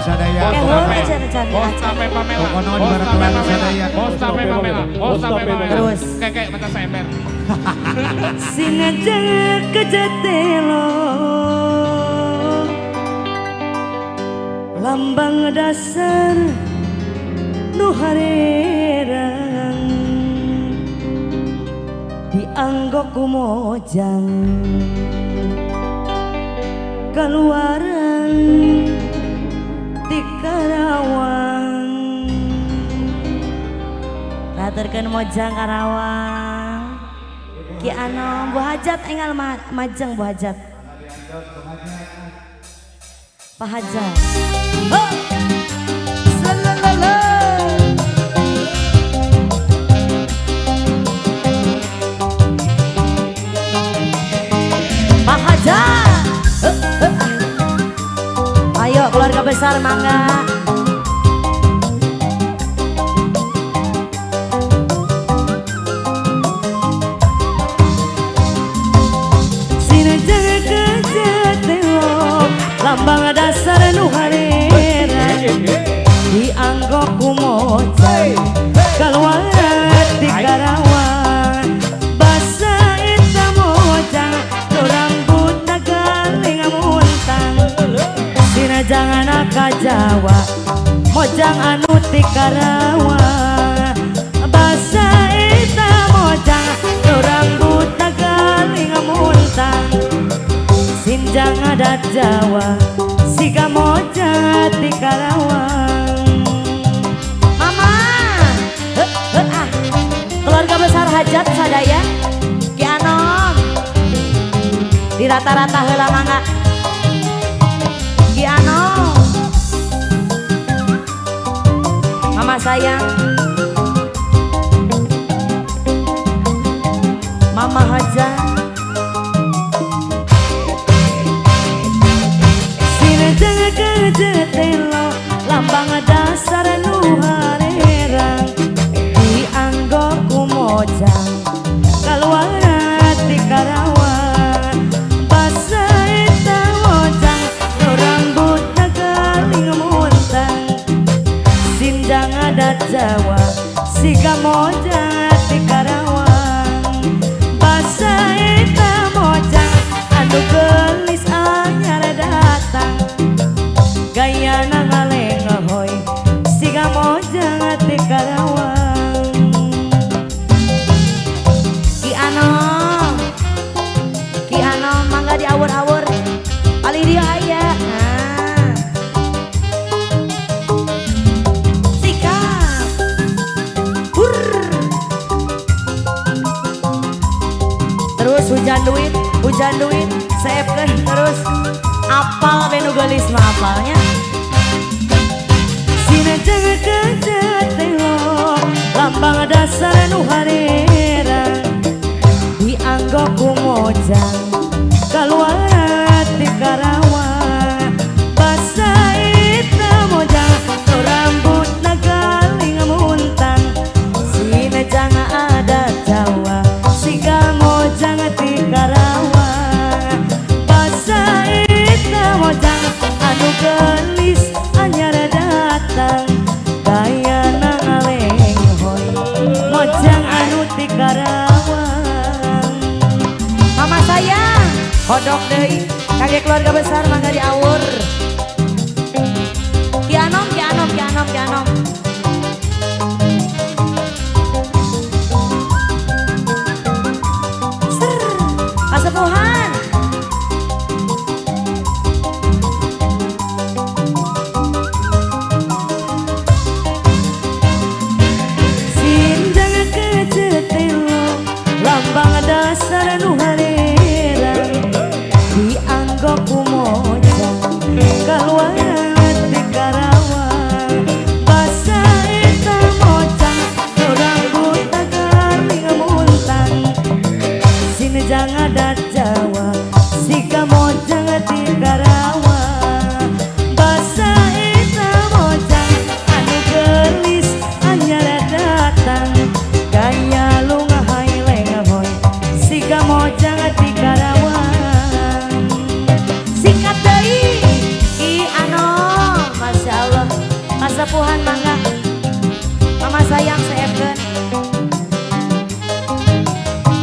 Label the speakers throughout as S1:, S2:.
S1: sadaya.
S2: Bos tape Pamela. Bos tape Pamela. Bos tape Pamela. Bos tape Pamela.
S3: Terus.
S2: Kekek mata seember.
S3: Singa kejatelo lambang dasar nu harerang dianggo kumojang keluaran di Karawang. Katurkeun mojang Karawang. Ki Anom Bu Hajat enggal majeng Bu Hajat. Pak Hajat. Oh. Salalala. Pak Hajat. Ayo keluarga besar mangga. Lambang dasar nu harerang dianggo kumojang keluar di Karawang. Basa eta mojang nu rambutna galing muntang sinajangan ka Jawa mojang anu ti Karawang. Basa eta mojang nu rambutna galing muntang sinjang adat Jawa siga mojang di Karawang. Mama, keluarga besar Hajat sadaya Ki Anom di rata-rata heula mangga Ki Anom. Mama sayang, Mama Hajat. Kejetelo lambang dasar nu harerang dianggo kumojang keluar di Karawang. Basa eta mojang nu rambutna galing muntang sinjang adat Jawa siga mojang di Karawang. Basa eta mojang anu geulis anyar datang gayana ngalengohoy siga mojang di Karawang. Ki Anom, Ki Anom mangga diawur-awur paling dia aya. Nah. Sikap. Hur. Terus hujan duit, seepkeun terus. Apal benu geulis mah apalnya. Sinajang kejatelo lambang dasar nu harerang dianggo kumojang keluar di Karawang. Basa eta mojang nu rambutna galing muntang sinajang adat Jawa siga mojang di Karawang. Basa eta mojang anu geulis anyar datang gayana ngalenghoy mojang anu ti Karawang. Mama sayang hodok deui kage keluarga besar mangga diawur. Ki Anom, Ki Anom, Ki Anom, Ki Anom. Ser, kasepuhan. Lambang dasar nu harerang dianggo kumojang. Kasepuhan mangga. Mama sayang seepkeun.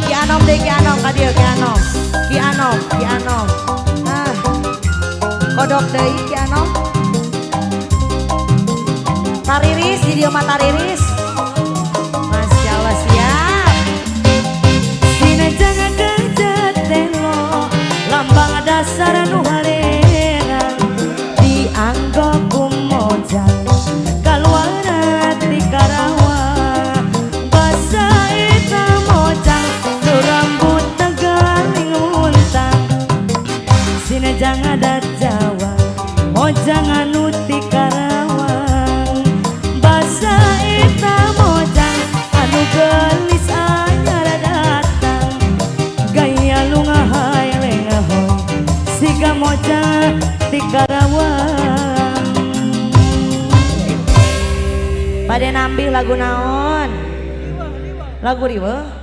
S3: Ki Anom deui, Ki Anom ka dieu, Ki Anom. Ki Anom, Ki Anom. Ah. Kodok deui Ki Anom. Tariris di dieu mah tariris. Masya Allah siap. Sina jangan kerja telo lambang dasar nu harerang dianggo ku mojang kaluara ti Karawang basa eta mojang nu rambut tegaling muntang sina jangan adat Jawa mojang anu ti Karawang basa eta mojang anu gelis anyar datang gaya lunga hai lengahoy siga mojang ti Karawang. Bade nambih lagu naon? Lagu riweuh.